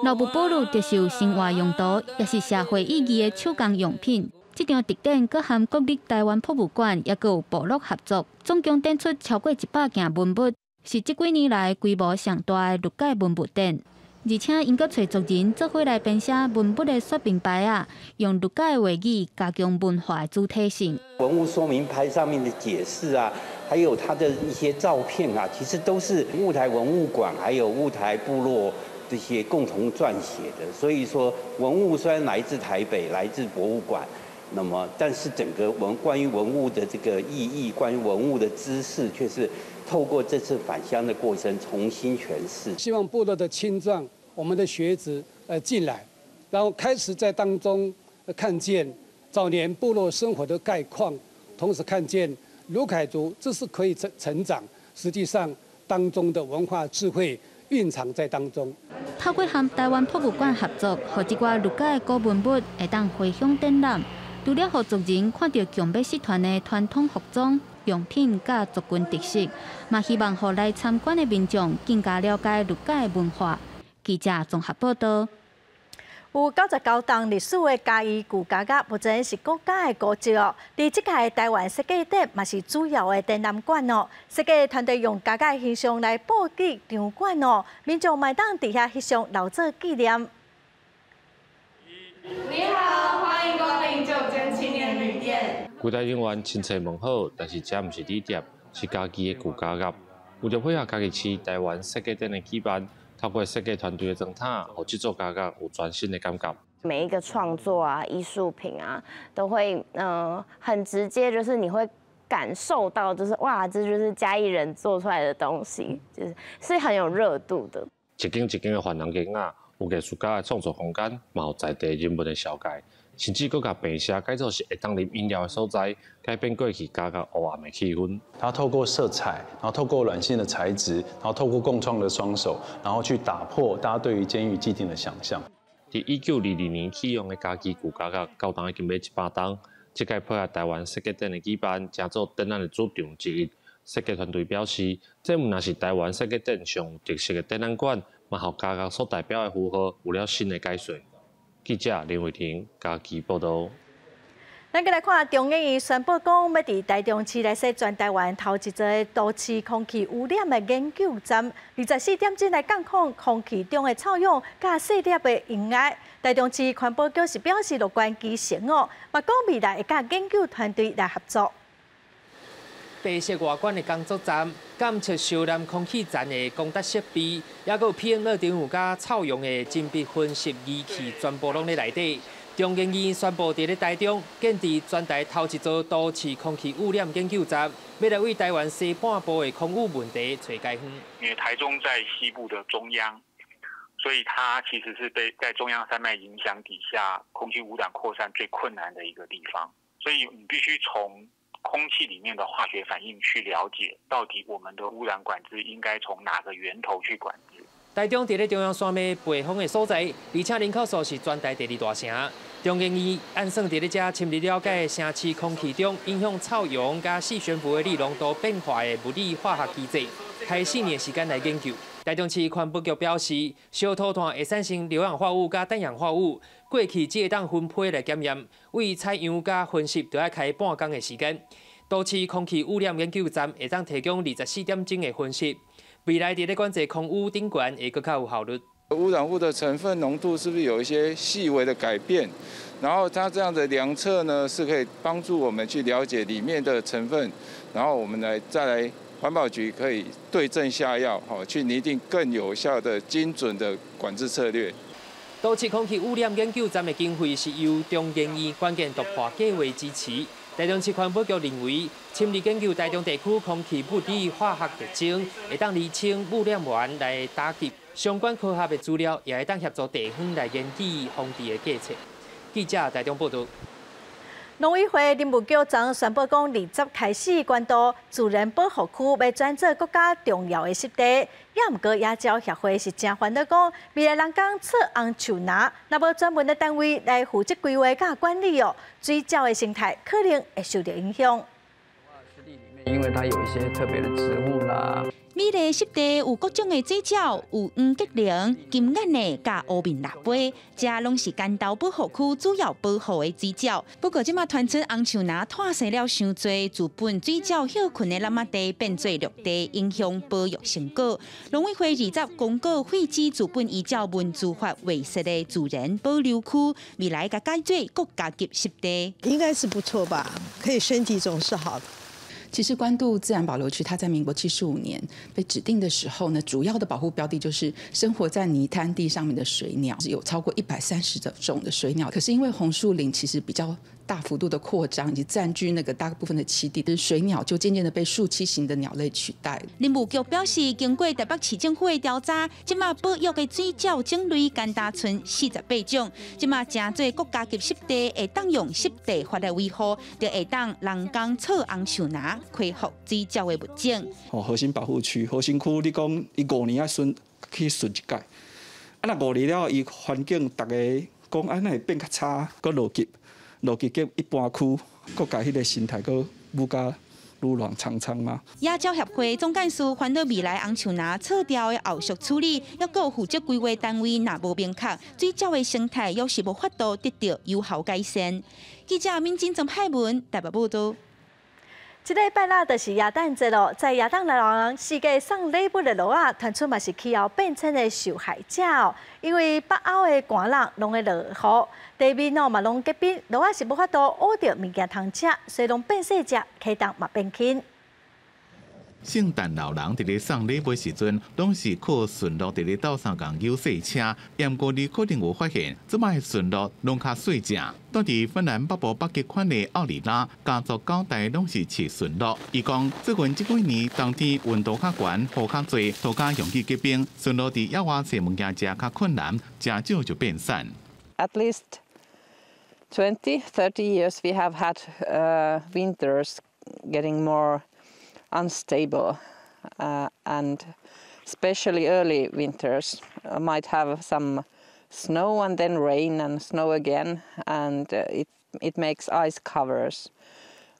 [SPEAKER 31] 老布布魯就是有生活用途，也是社會意義的手工用品。這場特展閣含國立臺灣博物館，抑閣有部落合作，總共展出超過100件文物，是這幾年來規模上大的魯凱文物展。而且，𪜶閣揣族人做伙來編寫文物的說明牌仔，用魯凱話語加強文化的主體性。
[SPEAKER 10] 文物說明牌上面的解釋啊，還有它的一些照片啊，其實都是霧台文物館還有霧台部落這些共同撰寫的。所以說，文物雖然來自台北，來自博物館，那麼但是整個關於文物的這個意義，關於文物的知識，卻是透過這次返鄉的過程重新詮釋。
[SPEAKER 11] 希望部落的青壯，我們的學子進來，然後開始在當中看見早年部落生活的概況，同時看見魯凱族這是可以成長，實際上當中的文化智慧蘊藏在當中。
[SPEAKER 31] 透過和臺灣博物館合作，予這寡魯凱的古文物會當回鄉展覽，除了予族人看著強欲失傳的傳統服裝、用品佮族群特色，嘛希望予來參觀的民眾更加了解魯凱的文化。記者綜合報道。
[SPEAKER 1] 有99棟歷史的嘉義舊家具，目前是國家的古蹟哦。佇這屆台灣設計展嘛是主要的展覽館哦。設計團隊用家具的形象來佈置場館哦，民眾嘛會當佇遐翕相留作紀念。
[SPEAKER 23] 你好，歡迎光臨九間青年旅店。
[SPEAKER 24] 櫃台人員親切問好，但是這毋是旅店，是嘉義的舊家具。為著配合嘉義市台灣設計展的舉辦。透過設計團隊的裝塔，予這座家具有全新的感覺。
[SPEAKER 25] 每一個創作啊、藝術品啊，都會很直接，就是你會感受到，就是哇，這就是嘉義人做出來的東西，就是很有熱度的。
[SPEAKER 24] 一間一間的犯人間仔，有藝術家的創作空間，嘛有在地人文的紹介，甚至閣共病舍改造是會當啉飲料的所在，改變過去家具烏暗的氣氛。
[SPEAKER 26] 它透過色彩，然後透過軟性的材質，然後透過共創的雙手，然後去打破大家對於監獄既定的想象。
[SPEAKER 24] 佇1922年啟用的嘉義舊家具，到今已經欲100棟，這屆配合台灣設計展的舉辦，成做展覽的主場之一。設計團隊表示，這毋但是台灣設計展上有特色的展覽館，嘛予家樂所代表的符號有了新的解說。記者林慧婷嘉義報導。
[SPEAKER 1] 咱閣來看中研院宣布講，欲佇台中市來設全台灣頭一座都市空氣污染的研究站，24點鐘來監控空氣中的臭氧佮細粒的溶液。台中市環保局是表示樂觀其成哦，嘛講未來會佮研究團隊來合作。
[SPEAKER 2] 白色外觀的工作站，監測燒染空氣層的光達設備，抑閣有 PM 2.5佮臭氧的甄別分析儀器，全部攏佇內底。中研院宣布，佇咧台中建置全台頭一座都市空氣污染研究站，欲來為台灣西半部的空污問題揣解方。
[SPEAKER 3] 因為台中在西部的中央，所以它其實是被在中央山脈影響底下，空氣污染擴散最困難的一個地方。所以你必須從空氣裡面的化學反應去了解，到底我們的污染管制應該從哪個源頭去管制。
[SPEAKER 2] 台中佇咧中央山脈背風的所在，而且人口數是全台第二大城。中研院按算佇咧遮深入了解城市空氣中影響臭氧佮四懸浮微粒濃度變化的物理化學機制，開4年時間來研究。台中市環保局表示，燒塗炭會產生硫氧化物佮氮氧化物，過去只會當分批來檢驗，為採樣佮分析，著愛開半工的時間。都市空氣污染研究站會當提供24點鐘的分析，未來佇咧管制空污頂懸會閣較有效率。
[SPEAKER 30] 污染物的成分濃度是不是有一些細微的改變？然後它這樣的量測呢，是可以幫助我們去了解裡面的成分，然後我們來再來環保局可以對症下藥，吼，去擬定更有效的精準的管制策略。
[SPEAKER 2] 都市空氣污染研究站的經費是由中研院關鍵突破計劃支持。台中市環保局認為，深入研究台中地區空氣物理化學特徵，會當釐清污染源來打擊相關科學的資料，也會當協助地方來研擬防治的計策。記者台中報導。
[SPEAKER 1] 農委會林務局昨宣布講，20開始，關渡自然保護區欲轉做國家重要的濕地。也毋過野鳥協會是誠煩惱講，未來人工採紅樹林，若無專門的單位來負責規劃佮管理哦，水鳥的生態可能會受著影響。
[SPEAKER 31] 因為它有一些特別的植物啦。
[SPEAKER 5] 美麗濕地有各種的水鳥，有黃麂鴒、金眼的、佮烏面蜊飛，這攏是關渡保護區主要保護的水鳥。不過，這馬傳出紅樹林湠生了傷濟，自本水鳥歇睏的湳仔地變做陸地，影響保育成果。農委會20公告廢止自本依照文資法劃設的自然保留區，未來共改做國家級濕地。
[SPEAKER 7] 應該是不錯吧？可以升級總是好的。
[SPEAKER 12] 其實關渡自然保留區，它在民國75年被指定的時候呢，主要的保護標的就是生活在泥灘地上面的水鳥，有超過130種的水鳥。可是因為紅樹林其實比較大幅度的擴張，以及佔據那個大部分的棲地，水鳥就漸漸的被樹棲型的鳥類取代。
[SPEAKER 5] 林務局表示，經過台北市政府的調查，這馬保育的水鳥種類干焦賰48種，這馬成做國家級濕地，會當用濕地法來維護，就會當人工採紅樹林，恢復水鳥的物種。
[SPEAKER 14] 哦，核心保護區、核心區，你講伊5年愛巡去巡一擺，啊，若5年了後，伊環境逐家講按呢會變較差，閣落級。落去叫一般區，閣共彼个生態閣愈加愈亂蒼蒼嘛。
[SPEAKER 5] 野鳥協會總幹事煩惱未來紅樹林拆掉的後續處理，抑閣有負責規劃單位若無明確，水鳥的生態猶是無法度得到有效改善。記者敏晶曾派文台北報導。
[SPEAKER 1] 這禮拜六就是耶誕節囉，在耶誕老人四界送禮物的路仔，傳出嘛是氣候變遷的受害者哦。因為北歐的寒冷攏會落雨，地面哦嘛攏結冰，驢仔是無法度挖著物件通食，所以攏變細隻，體重嘛變輕。
[SPEAKER 15] 聖誕老人佇咧送禮物時陣，攏是靠馴鹿佇咧鬥相共扭細車。毋過你可能有發現，這擺馴鹿攏較細隻。蹛佇芬蘭北部北極圈的奧里拉家族九代攏是飼馴鹿。伊講，最近這幾年冬天溫度較懸，雨較濟，塗跤容易結冰，馴鹿佇野外揣物件食較困難，食少就變瘦。
[SPEAKER 17] At least 20, 30 years we have had winters getting more unstable and especially early winters might have some snow and then rain and snow again and it It makes ice covers,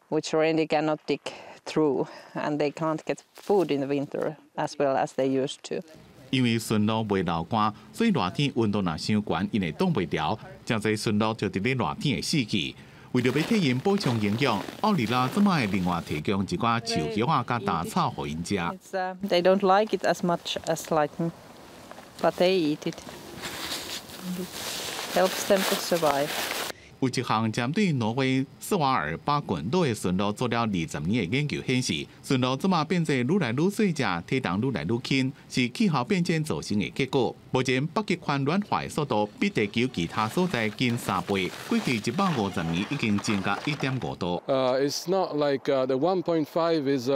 [SPEAKER 17] which reindeer cannot dig through, and they can't get food in the winter as well as they used to.
[SPEAKER 15] 因為馴鹿袂流汗，所以熱天溫度若傷懸，𪜶會擋袂牢。誠濟馴鹿就佇咧熱天會死去。為著欲替𪜶補充營養，奧利拉這擺會另外提供一寡樹葉仔佮雜草予𪜶食。
[SPEAKER 17] They don't like it as much as lichen, but they eat it. It helps them to survive.
[SPEAKER 15] 有一項針對挪威斯瓦爾巴群島的馴鹿做了20年的研究顯示，馴鹿這馬變做愈來愈細隻，體重愈來愈輕，是氣候變遷造成的結果。目前北極圈暖化的速度比地球其他所在緊3倍，過去150年已經增加1.5度。
[SPEAKER 6] It's not like the 1.5 is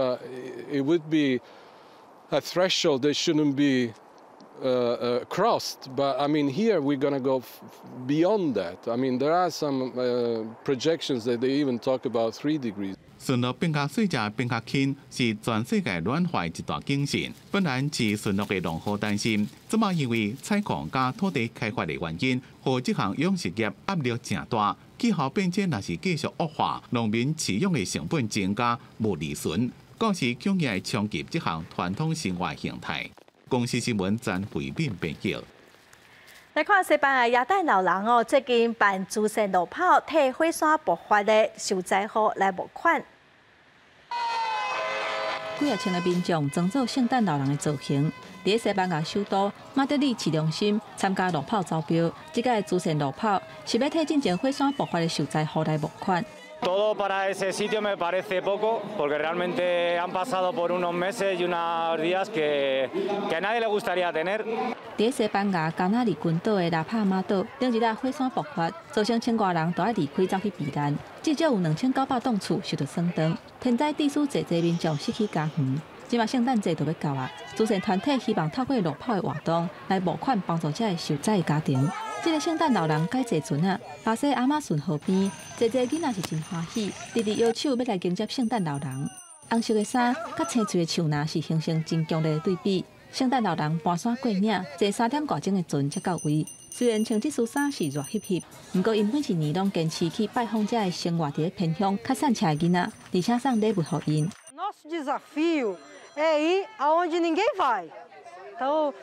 [SPEAKER 6] it would be a threshold that shouldn't be crossed, but I mean, here we're going to go beyond that. I mean, there are some projections that they even talk about 3 degrees.
[SPEAKER 15] 馴鹿變較細隻、變較輕，是全世界暖化一大警訊。本來飼馴鹿的農戶擔心，這馬因為採礦佮土地開發的原因，予這項養殖業壓力誠大。氣候變遷若是繼續惡化，農民飼養的成本增加，無利潤，到時恐驚會衝擊這項傳統生活形態。公視新聞詹慧敏編譯。
[SPEAKER 1] 來看西班牙耶誕老人哦，最近辦慈善路跑，替火山爆發的受災戶來募款。
[SPEAKER 13] 幾仔千个民眾裝做聖誕老人的造型，佇西班牙首都馬德里市中心參加路跑招標。這個慈善路跑是欲替進前火山爆發的受災戶來募款。
[SPEAKER 16] Todo para ese sitio me parece poco, porque realmente han pasado por unos meses y unos días que a nadie le gustaría tener.
[SPEAKER 13] 佇西班牙加那利群島的拉帕馬島，頂一日火山爆發，造成千外人都愛離開走去避難，至少有2900棟厝受著損斷，天災致使濟濟民眾失去家園。這馬聖誕節就欲到啊，慈善團體希望透過路跑的活動來募款幫助這个受災的家庭。這个聖誕老人改坐船仔，巴西亞馬遜河邊，濟濟囡仔是真歡喜，直直搖手欲來迎接聖誕老人。紅色的衫佮青翠的樹林是形成真強烈的對比。聖誕老人跋山過嶺，坐3點外鐘的船才到位。雖然穿這身衫是熱翕翕，毋過𪜶每一年攏堅持去拜訪這个生活佇咧偏鄉較散赤的囡仔，而且送禮物予𪜶。
[SPEAKER 18] Nosso desafio é ir aonde ninguém vai. Então,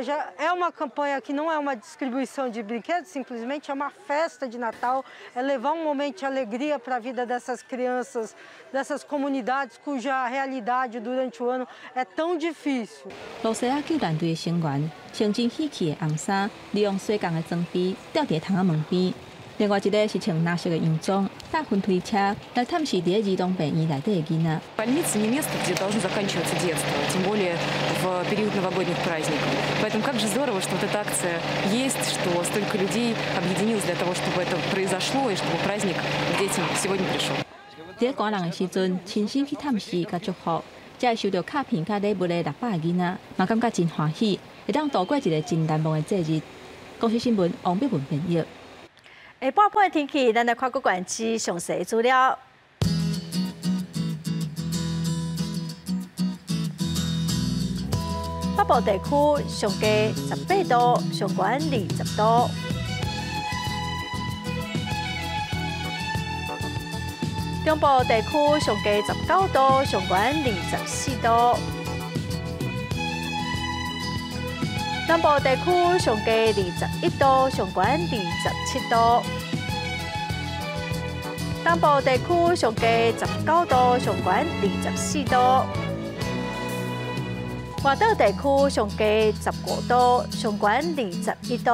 [SPEAKER 18] já é uma campanha que não é uma distribuição de brinquedos, simplesmente é uma festa de Natal, é levar um momento de alegria para a vida dessas crianças, dessas comunidades cuja realidade durante o ano é tão difícil.
[SPEAKER 13] 露西亞救難隊的成員穿真喜氣的紅衫，利用水工的裝備吊佇窗仔門邊。另外一个是穿藍色的洋裝，搭雲推車來探視佇咧兒童病院內底的囡仔。
[SPEAKER 19] Больница не место, где должно заканчиваться детство, тем более в период новогодних праздников. Поэтому как же здорово, что вот эта акция есть, что столько людей объединилось для того, чтобы это произошло и чтобы праздник к детям сегодня пришел.
[SPEAKER 13] 佇咧寒人的時陣，親身去探視佮祝福，這个收著卡片佮禮物的600个囡仔，嘛感覺真歡喜，會當度過一个真難忘的節日。公視新聞王碧文編譯。
[SPEAKER 1] 下半晡的天氣，咱來看各縣市詳細資料。北部地區上低18度，上懸20度。中部地區上低19度，上懸24度。南部地區上低21度，上懸27度。東部地區上低19度，上懸24度。外島地區上低15度，上懸21度。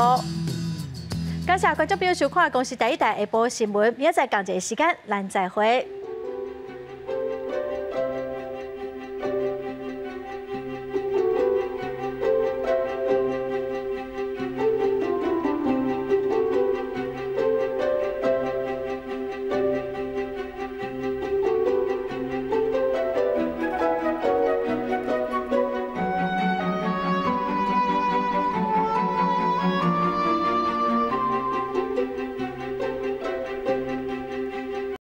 [SPEAKER 1] 感謝觀眾朋友收看《公視第一台下晡新聞》，明仔載仝一个時間，咱再會。